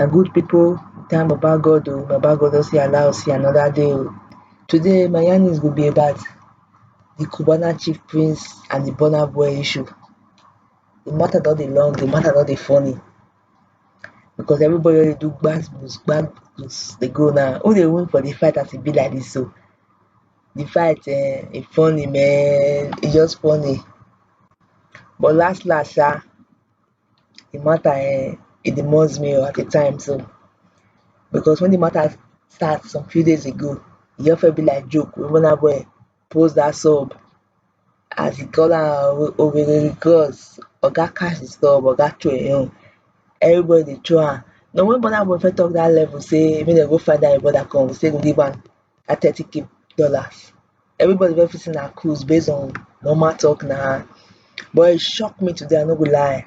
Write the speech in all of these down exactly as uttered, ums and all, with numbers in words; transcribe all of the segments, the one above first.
My good people, thank Baba God o, Baba God don still allow us see another day o. Today, my yarnings go be about the Cubana chief prince and the Burna Boy issue. The matter don dey long, the matter don dey funny, because everybody don dey do gbas gbos, gbas gbos dey go now. Who dey win for the fight as e be like this so? The fight, eh, e funny, man, e just funny. But last last sha, the matter, eh, e dey must me o at the time so, because when the matter start some few days ago, e just first be like joke. When Burna Boy post that sub, as e call am, Owerri Cross, oga catch the sub, oga throw im own. Everybody dey throw am. Now when Burna Boy first talk that level, say make dem go find that im brother come, say go give am that thirty K dollars. Everybody first feel say na cruise based on normal talk na. But e shock me today, I no go lie.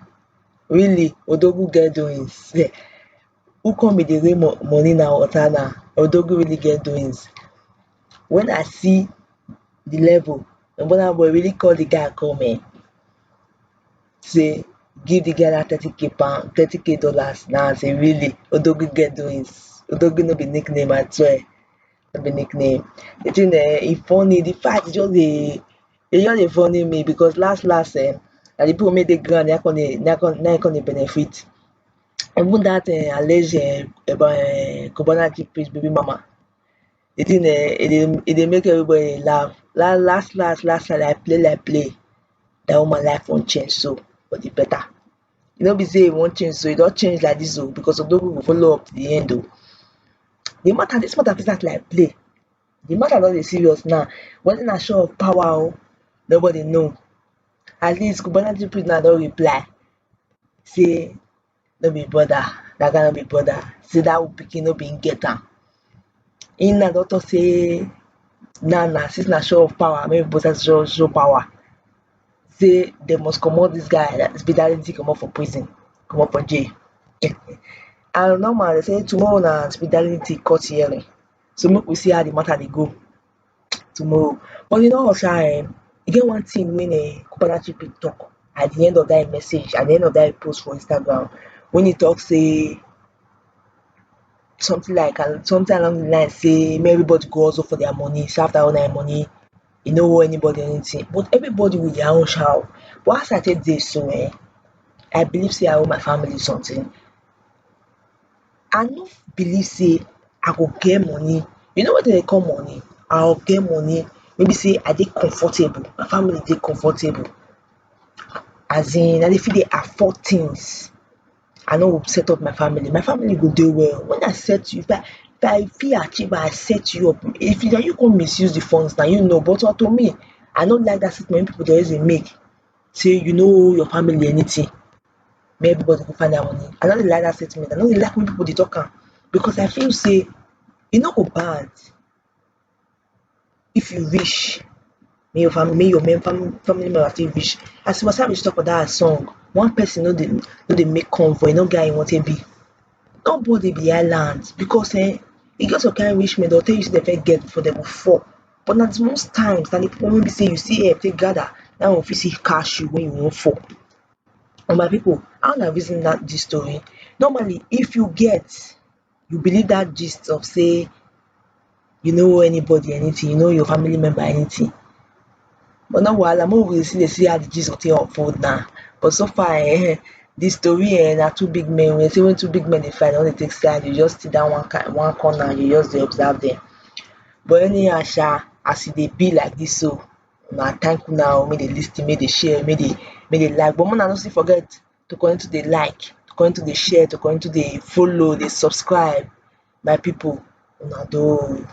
Really, Odogwu get doings. Who come be dey rain mo-, money na water na? Odogwu really get doings. When I see the level, and Burna Boy really call the guy come, eh, say give the guy that thirty K pound, thirty K dollars. Now I say, really, Odogwu get doings. Odogwu no be nickname, I swear. No be nickname. The thing, eh, e funny. The fight just dey, e just dey funny me, because last last, eh, na the people wey dey ground, na come dey, na come, na come dey benefit. Even that, eh, alleged, eh, about, eh, Cubana chief prince baby mama, the thing, eh, e dey, e dey make everybody laugh. La-, last last last time, like play like play, that woman life wan change so for the better. E no be say e wan change so, e don change like this o, because Odogwu go follow up to the end o. The matter, this matter fit start like play. The matter don dey serious now. Whether na show of power o, nobody know. At least Cubana chief prince now don reply say no be brother, that guy no be brother. Say that pikin no be him get am. Him now don talk say now na, since na show of power, make people start show, show power. Say dem must comot this guy, that Speed Darlington comot for prison, comot for jail. And normal, dem say tomorrow na Speed Darlington court hearing. So make we see how the matter dey go tomorrow. But you know what, sha, eh, e get one thing wey, eh, Cubana chief prince talk at the end of that message, at the end of that post for Instagram, when he talk say something like, uh, something along the line say make everybody go hustle for their money, say after all na money, e no owe anybody anything. But everybody with their own sha o. But as I take dey so, eh, I believe say I owe my family something. I no believe say I go get money. You know wetin dem dey call money? I go get money wey be say I dey comfortable, my family dey comfortable. As in, I dey fit dey afford things. I no go set up my family. My family go dey well. When I set you, if I, if I fit achieve, I set you up. If you, you come misuse the funds, na you know. But to me, I no like that statement wey people dey always dey make. Say you no owe your family anything. Make everybody go find their money. I no dey like that statement. I no dey like when people dey talk am, because I feel say e no go bad if you rich, make your family, make your main fam-, family member still rich. As Tiwa Savage talk for that song, one person no dey, no dey make convoy, no get how e wan take be. Nobody be island, because, eh, e get some kind rich men, dem tell you say dem fit get before dem go fall. But na the most times, na the people wey be say you see help take gather, that one fit see catch you when you wan fall. And my people, how una reason that, this story? Normally, if you get, you believe that gist of say you no owe anybody anything, you no owe your family member anything. But no wahala, make we still dey see how the gist go take unfold now. But so far, eh, the story, eh, na two big men. When say when two big men dey fight, dem no dey take side. You just sit down one ki-, one corner, you just dey observe them. But anyhow sha, as e dey be like this so, una thank una o, make dey listen, make dey share, make dey, make dey like. But make una no still forget to continue to dey like, to continue to dey share, to continue to dey follow, dey subscribe. My people, una do o.